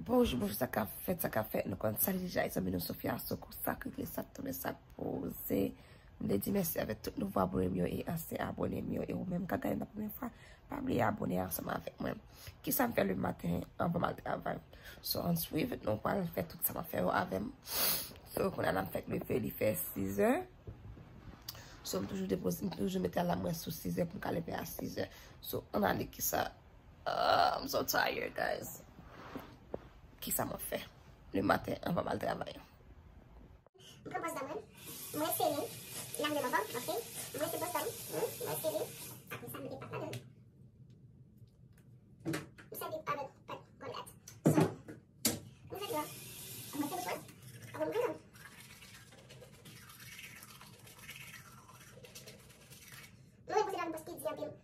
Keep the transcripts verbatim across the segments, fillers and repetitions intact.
Bonjou, bonjou, sa k ap fèt, sa k ap fèt. Nou konn sa deja, zanmi nou Sofia Soko, sa k regle, sa k tounen, sa k poze. M te di mèsi avèk tout nouvo abone m yo e ansyen abone m yo. E ou menm k ap gade nan premye fwa, pa bliye abone ansanm avèk mwen. Kisa m fè le maten anvan m al travay? So, ann swiv, nou pral fè tout sa m ap fè yo avè m. So, kounye a la m fèk leve, li fè sizè. So, m toujou depoze, m toujou mete alam mwen sou sizè pou m ka leve a sizè. So, ann ale kisa. Ah, I'm so tired, guys. Kisa m ap fè le maten anvan m al travay? M pran bòs dam mwen. Mwen sere. L ap menm ankò, ok? Mwen se bòs dam. Hmm? Mwen sere. Apre sa, m mete pat ladan l. M sèvi avèk pat kòlèt. So, mwen fè dlo. Mwen fè dlo. Apre mwen pran dam. Mwen poze dam paske di anpil.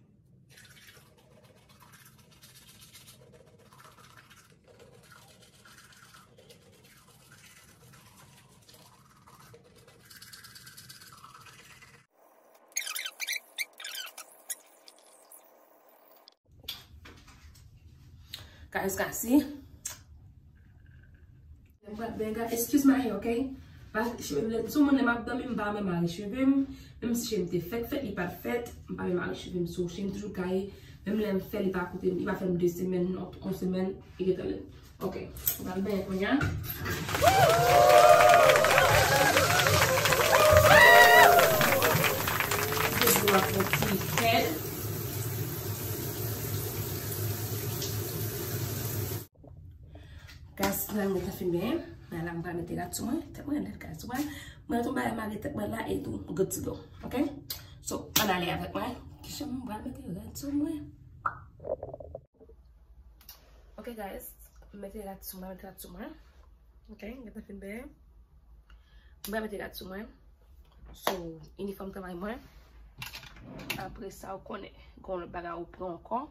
Guys, guys, see? Mwen pral benga, excuse my hair, ok? Pa, cheve m, sou moun lè m ap dòmi, m pa renmen mare cheve m. Menm si cheve m te fèt, fèt, li pa t fèt, m pa renmen mare cheve m. So, cheve m toujou gaye. Menm lè m fè, li pa koute m, li pa fè m de semèn, non, yon semèn, li gentan lèd. Ok, m pral benyen kounye a. Mete dlo a pou ti fèt. Guys, mwen mwen gentan fin benyen. Mwen la, m pral mete rad sou mwen. Tèt mwen lèd, guys. Wè, mwen tou bay mare tèt mwen la e tou good to go. Ok? So, ann ale avèk mwen. Kijan m pral mete rad sou mwen? Ok, guys, m mete rad sou mwen, mete rad sou mwen. Ok, m gentan fin benyen. M pral mete rad sou mwen. So, inifòm travay mwen. Apre sa, ou konnen, gon lòt bagay ou pran ankò.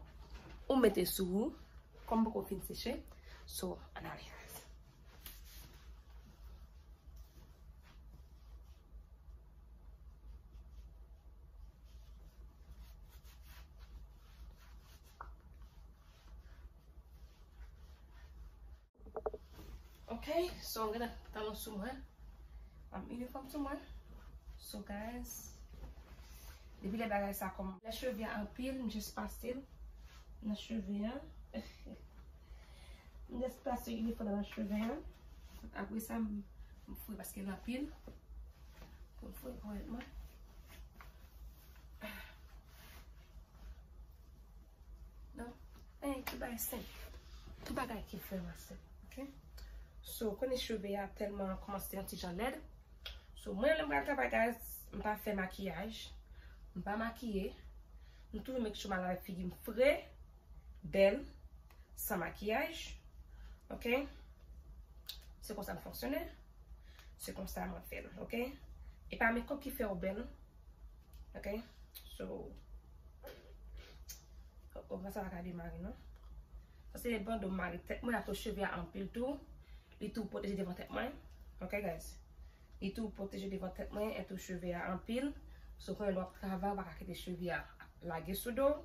Ou mete sou ou. Kòm m poko fin seche. So, ann ale. Ok, so, m gen talon sou mwen. Am, inifòm sou mwen. So, guys, depi lè bagay sa kòm, lè cheve a anpil, m jis pase l nan cheve a. M jis pase inifòm nan cheve a. Apre sa, m, m foure paske l anpil. Pou m foure kòrèkteman. Non. Anyen ki bay senp. Tout bagay ki vrèman senp. Ok? So, konnen cheve a tèlman kòmanse yon ti jan lèd. So, mwen, lè m pral travay, guys, m pa fè makiyaj. M pa makiye. M toujou make sure m al avèk figi m fre, bèl, san makiyaj. Ok? Se konsa m fonksyone. Se konsa mwen fè l. Ok? E pa makeup ki fè w bèl. Ok? So, oh, oh, sa pa ka demare, non? Sa se bandeau m mare tèt mwen, akoz cheve a anpil tou. Li tou pwoteje devan tèt mwen. Ok, guys? Li tou pwoteje devan tèt mwen, e tou cheve a anpil. So, konnen lè w ap travay, ou pa ka kite cheve a lage sou do w.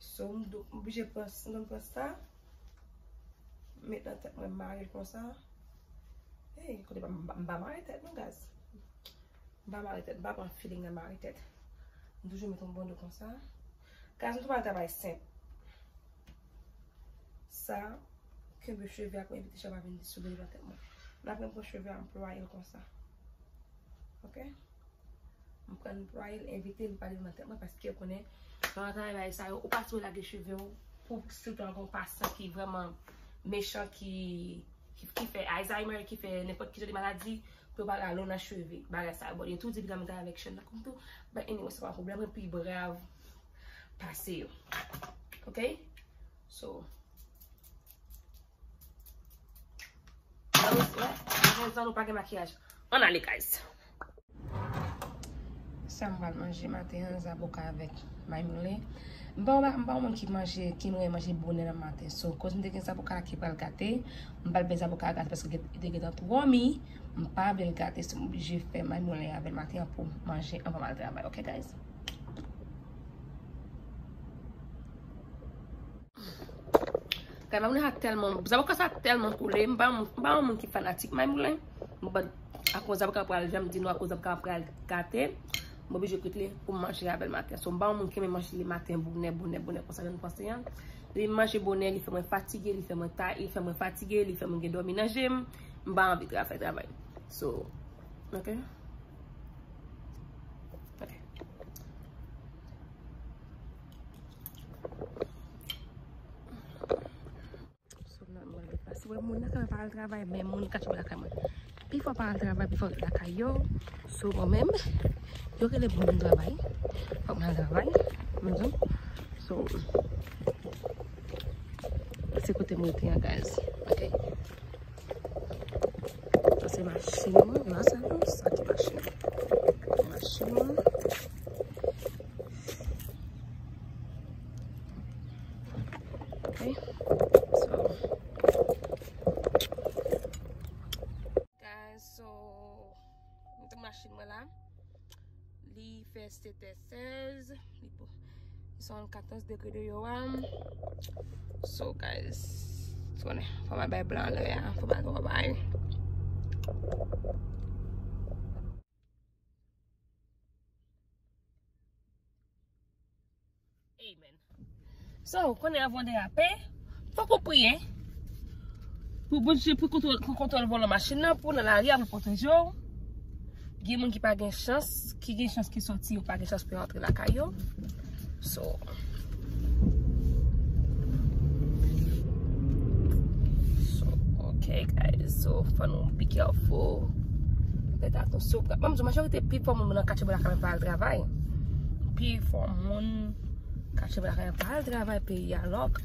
So, m do-, m oblije pran, m konn pran sa. Met nan tèt mwen, mare l konsa. Hey, kote pa m, m pa mare tèt, non, guys. M pa mare tèt, m pa pran feeling nan mare tèt. M toujou met yon bandeau konsa. Guys, m tou pral travay senp. Sa, kenbe cheve a pou evite cheve a vin sou devan tèt mwen. Apre m pran cheve a, m plwaye l konsa. Ok? M pran l, m plwaye l, evite l pa devan tèt mwen, paske ou konnen, nan travay sa yo, ou pa swe lage cheve w, pou sitou an gon pasyan ki vrèman mechan, ki, ki, ki fè Alzheimer, ki fè nenpòt ki jan de maladi, pou yo pa rale w nan cheve, bagay sa yo. Bon, yo tou di piga mwen travay avèk chèn nan kòm tou. But anyway, se pa yon pwoblèm, mwen pi brav pase yo. Ok? So, wè, nou pa gen makiyaj. Ann ale, guys. Sa m pral manje maten an, zaboka avèk may moulen. M pa, m pa yon moun ki manje, ki renmen manje bonè nan maten. So, koz m te gen zaboka ki pral gate, m pral bay zaboka a gate paske li te gentan twò mi, m pa vle l gate, so m oblije fè may moulen avè l maten an pou manje anvan m al travay, ok, guys? Zaboka sa tèlman, zaboka sa tèlman koule. M pa, m pa yon moun ki fanatik may moulen. But akoz zaboka pral jan m di nou, akoz zaboka pral gate, m oblije kwit li pou m manje avè l maten. So, m pa yon moun ki renmen manje le maten bonè, bonè, bonè, konsa jan nou panse an. Li manje bonè, li fè mwen fatige, li fè mwen ta, li fè mwen fatige, li fè mwen gen dòmi nan je m. M pa anvi tra-, fè travay. So, ok. Ok. So, nan mwen deplase. Wè, moun nan kanmenm pa al travay, men moun kache lakay mwen. Pifò pa al travay, pifò ret lakay yo. So, mwen menm, yo rele pou moun travay. Fòk mwen al travay. Mwen menm. So, se kote mwen rete an, guys. Ok. Sa se machin mwen. E pa sa non, sa ki machin mwen. Machin mwen. Ok. So, guys, so, m te machin mwen la. Li fè sèt è sèz. Li pou, li sèt katòz degre deyò a. So, guys, ou konnen, fò m al bay blan anlè a, fò m al twò bay. Amen. So, konnen anvan w derape, fòk ou priye. Pou Bondye, pou kontwòl, pou kontwòl volan machin nan, pou nan lari a, pou pwoteje w. Gen moun ki pa gen chans, ki gen chans ki soti, yo pa gen chans pou yo antre lakay yo. So, so, ok, guys. So, fò nou be careful. Fè atansyon. Ban m di w, majorite pifò moun nan katye bò lakay mwen pa al travay. Pifò moun katye bò lakay mwen pa al travay, peyi a lòk.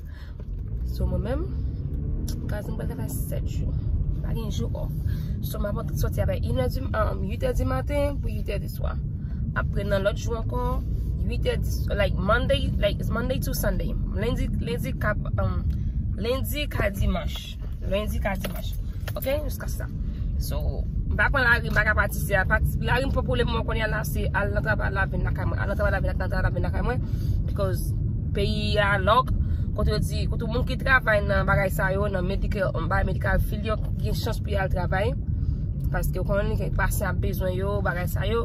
So, mwen menm, m ka di m pral travay sèt jou. Pa gen jou off. So, m ap soti avè inè di, um, uit è di maten pou uit è di swa. Apre, nan lòt jou ankò, uit è di, like, Monday, like, it's Monday to Sunday. Lendi, lendi ka, um, lendi ka dimanch. Lendi ka dimanch. Ok, jiska sa. So, m pa pran lari, m pa ka pati isi a. Pati, lari m pran pou le moman kounye a la, se al nan travay la, vin lakay mwen. Al nan travay la, vin lakay, nan travay la, vin lakay mwen. Because peyi a lòk, kote yo di, kote moun ki travay nan bagay sa yo, nan medical, bagay medical field yo, gen chans pou y al travay. Paske w konnen gen pasyan ap bezwen yo, bagay sa yo.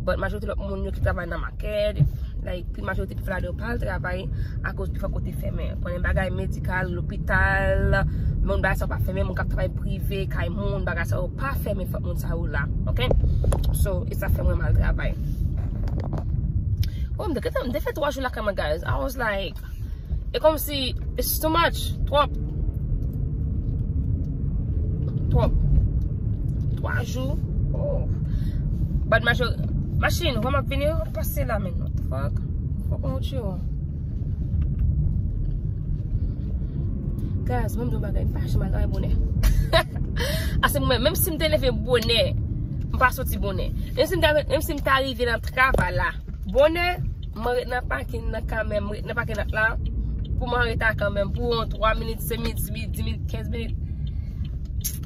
But majorite lòt moun yo ki travay nan makèt, like, pi majorite pifò ladan yo pa al travay akoz pifò kote fèmen. Konnen bagay medikal, lopital, moun bagay sa yo pa fèmen, moun k ap travay prive, kay moun, bagay sa yo pa fèmen, fòk moun sa yo la, ok? So, e sa fè mwen m al travay. Oh, m te, m te fè twa jou lakay mwen, guys. I was like, e kòmsi, it's too much. Twòp. Twòp. Twa jou. Oh. Bad majo-, machin, wè m ap vini, w ap pase la, men, what the fuck? Fòk mwen tchwe w. Guys, mwen m di yon bagay, m pa janm al travay bonè. Ase mwen, menm si m te leve bonè, m pa soti bonè. Menm si m ta, menm si m ta rive nan travay la, bonè, mwen ret nan pakin nan kanmenm, mwen ret nan pakin nan la, pou mwen reta kanmenm, pou yon twa minit, senk minit, dis minit, kenz minit.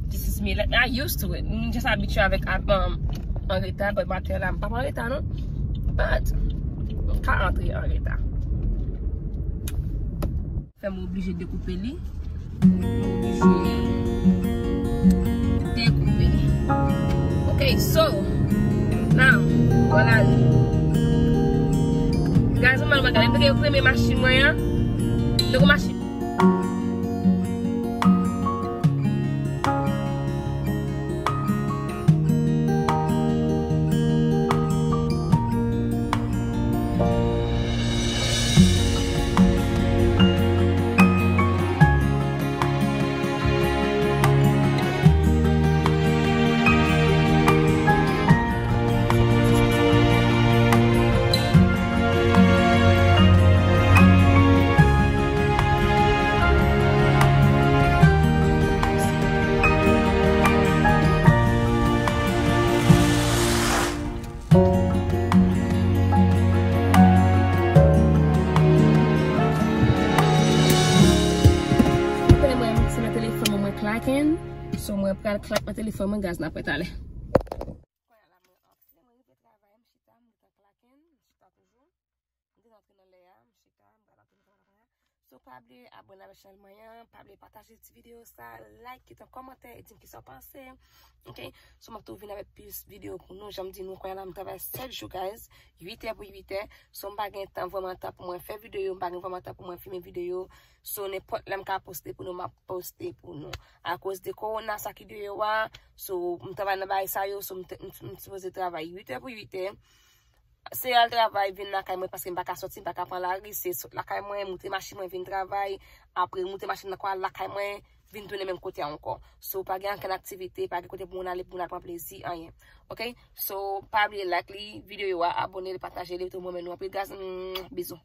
This is me, like, I used to it. M just abitye avèk, um, an reta, but maten la, m pa pran reta, non. But, m ka antre an reta. Fè m oblije dekoupe li. M oblije dekoupe li. Ok, so, now, vwala li. Guys, mwen, mwen, gade, m te gen premye machin mwen an. Donk, machin. Konnen mwen, se nan telefòn mwen, mwen klaken. So, mwen pral klak nan telefòn mwen, guys, n ap wè talè. Kounye a la, mwen antre, mwen rive travay, m chita, m gentan klaken, m chita toujou. M gentan antre nan lè a, m chita, m pral antre nan travay la kounye a. So, Pa bliye abòne avèk chanèl mwen an, pa bliye pataje ti videyo sa, like, kite yon kòmantè e di m kisa w panse. Ok? So m ap tou vin avèk plis videyo pou nou. Jan m di nou, kounye a la m travay sèt jou, guys. Uit è pou uit è. So m pa gen tan, vrèman, tan pou mwen fè videyo, m pa gen vrèman tan pou mwen filme videyo. So nenpòt lè m ka poste pou nou, m ap poste pou nou. Akoz de kowona sa ki deyò a, so m travay nan bagay sa yo, so m, te- m, m sipoze travay uit è pou uit è. Se al travay, vin lakay mwen paske m pa ka sòti, m pa ka pran lari, se sot lakay mwen, moute machin mwen, vin travay, apre moute machin nan ankò al lakay mwen, vin tounen menm kote a ankò. So pa gen ankenn aktivite, pa gen kote pou moun ale, pou moun al pran plezi, anyen. Ok? So pa bliye like li, videyo a, abòne li, pataje li, tou mwen men nou anpil, guys. Mm, bizou.